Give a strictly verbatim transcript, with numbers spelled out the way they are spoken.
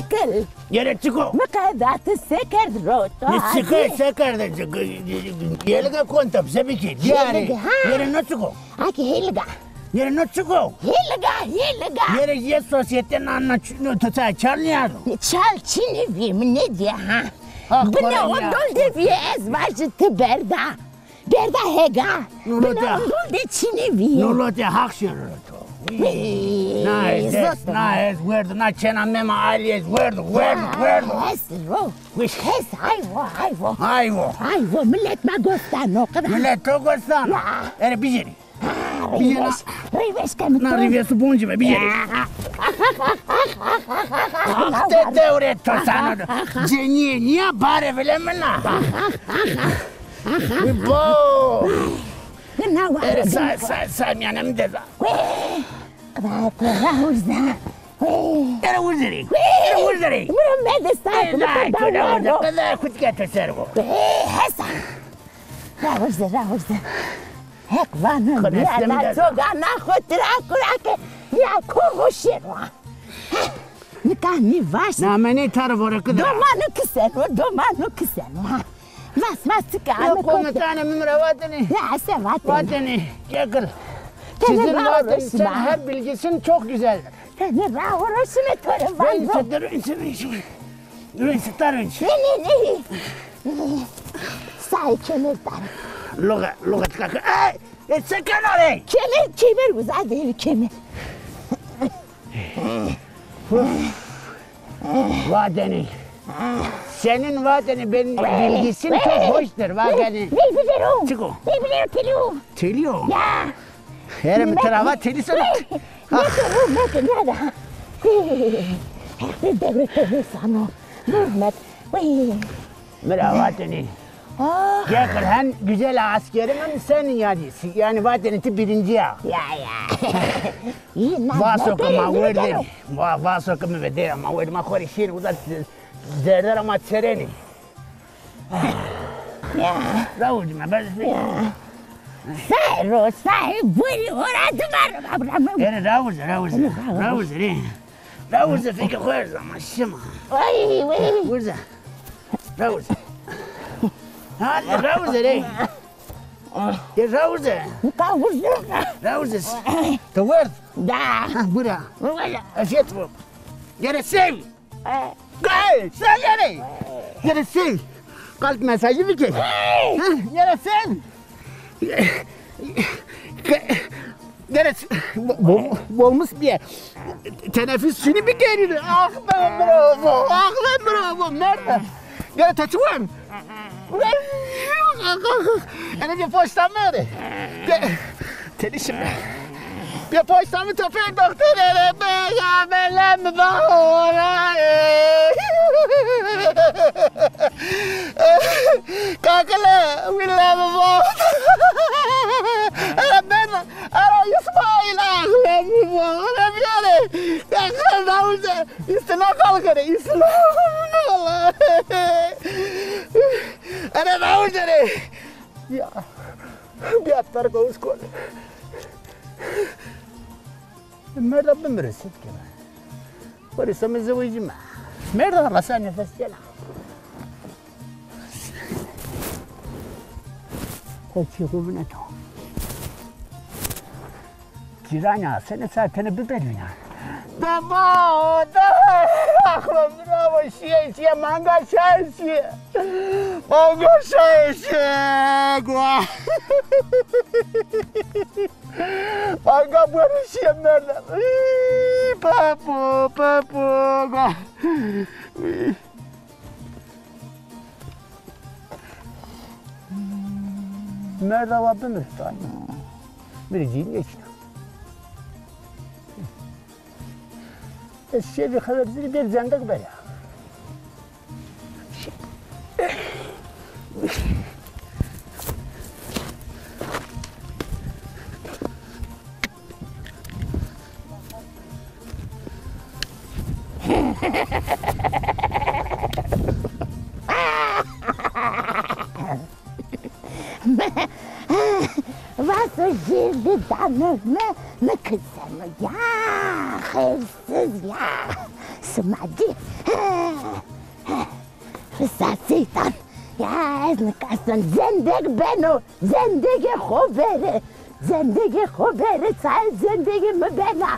Kil. Yere çik o? Mi qeda ti se kerd ro? To Ne çik o, se kerde? Yeliga konta, se bikî? Diyari. Yeliga, ha. Yere no çik o? Aki heliga. Yere no çik o? Heliga, heliga. Yere ye sosyete na, na, no, to ça çal niyado? Çal çini vi mi ne diye ha? Ha, bine o dol de vi ez vaji ti berda. Berda hega. Bine o dol de çini vi. Nolo de hak şerro to. Na ez, na ez werdo, na çena mema ali ez werdo, werdo, werdo. Hes ro. Hes, hayvo, hayvo. Hayvo. Hayvo, millet ma gostano, qida. Millet to gostano. Ya. Ere bijeri. Rîveş kemi. Na rîvesu bonci be, bijeri. Te dewre to sana. Ceniye niye bare bile mina? Bo. Ere sa, sa, sa miyane mi deza. Qida te ra urza. Ere urzeri. Ere urzeri. Muro mede sa. Ey, la, to ra urza. Qida kutke to servo. Hesa. Ra urza, ra urza. Hek vano ya la çogana xo tira kura ke ya ko xo şêro. Nika mi vaş. Na menê tar vore kida. Domanu kiseno, domanu kiseno. Vas, vas, tika. Ya komutanım, mi ra vatene. Ya se vatene. Vatene, Kekil. Sizin vateniz hem bilgisin çok güzeldir. Tenê ra uğraşime tore vano. Rünsü, rünsü, rünsü. Rünsü, ta rünsü. Ne, ne, ne? Say kemer tar. Loga, loga tika. Ey, e, se kena re? Kemer, kemer uza değil, kemer. Vateni. Senin vateni ben bilgisin çok hoştur, vateni. Ne bilero? Çiko. Ne bilero, teliyo. Teliyo? Ya. Here mi tira va teli sana. Ah. Ne teliyo, ne teliyo da. Ne devre teliyo sana. Hürmet. Vay. Mi ra vateni. Ah. Kekil, hen güzel askerim hem sen yani. Yani vateni ti birinci ya. Ya, ya. Vaso ke ma werdê. Va-, vaso ke mi vedê ma werdê. Ma xo rê şîr uza zerder ama çereni. Ya. Rawuzi ma bes. Ya. Say ro, say, buri, ora tu var. Ere rawuzi, rawuzi. Rawuzi, re. Rawuzi, fekê xo her zaman şima. Ay, vay. Rawuzi. Rawuzi. Hadi, rawuzi, re. De rawuze. Nika wurzena. Rawuze. To werd? Da. Ha, bura. Wala. Afiyet bu. Gere sev. E. Gel, sev gere. Gere sev. Kalp masajı bir kez. Ha, gere sev. Gere, bo-, bo-, bolmuş bir. Teneffüs şunu bir kere. Ah be bravo. Ah be bravo. Nerede? Gel, taçıvan. Ene bir poşta mı? Gel. Tenişim. Bir poşta mı toprak doktor? Ene be ya, belem bağıra. Kakıla, belem bağıra. Ene ben Ara İsmail, ah, lan bu, lan yani. Ya, lan, lan, üstüne kalkar, üstüne. Allah. Ana, lan, lan. Ya, bir atlar kavuz kol. Merda bimire, sit keme. Weri seme zewecîme. Merda, Allah sen nefes gela. Xo çî xo vine to. Cîran ya, sene saetene biberîna. Dema, dema, axlo bravo, şiye, şiye, manga şaye, şiye. Manga şaye, şiye, gua. Manga barışıya merda. Iy, papo, papo, gua. Merda wa bimir. Bir cin geçiyor. Ez şevî xeber zî bir cendik ber ya. Vaso jêrdî dano mi, mi kiseno ya, xêrsîz ya. Sima cî. Risa seytan. Ya ez nika son zendek beno. Zendegê xo vere. Zendegê xo vere. Çayê zendegê mi bena.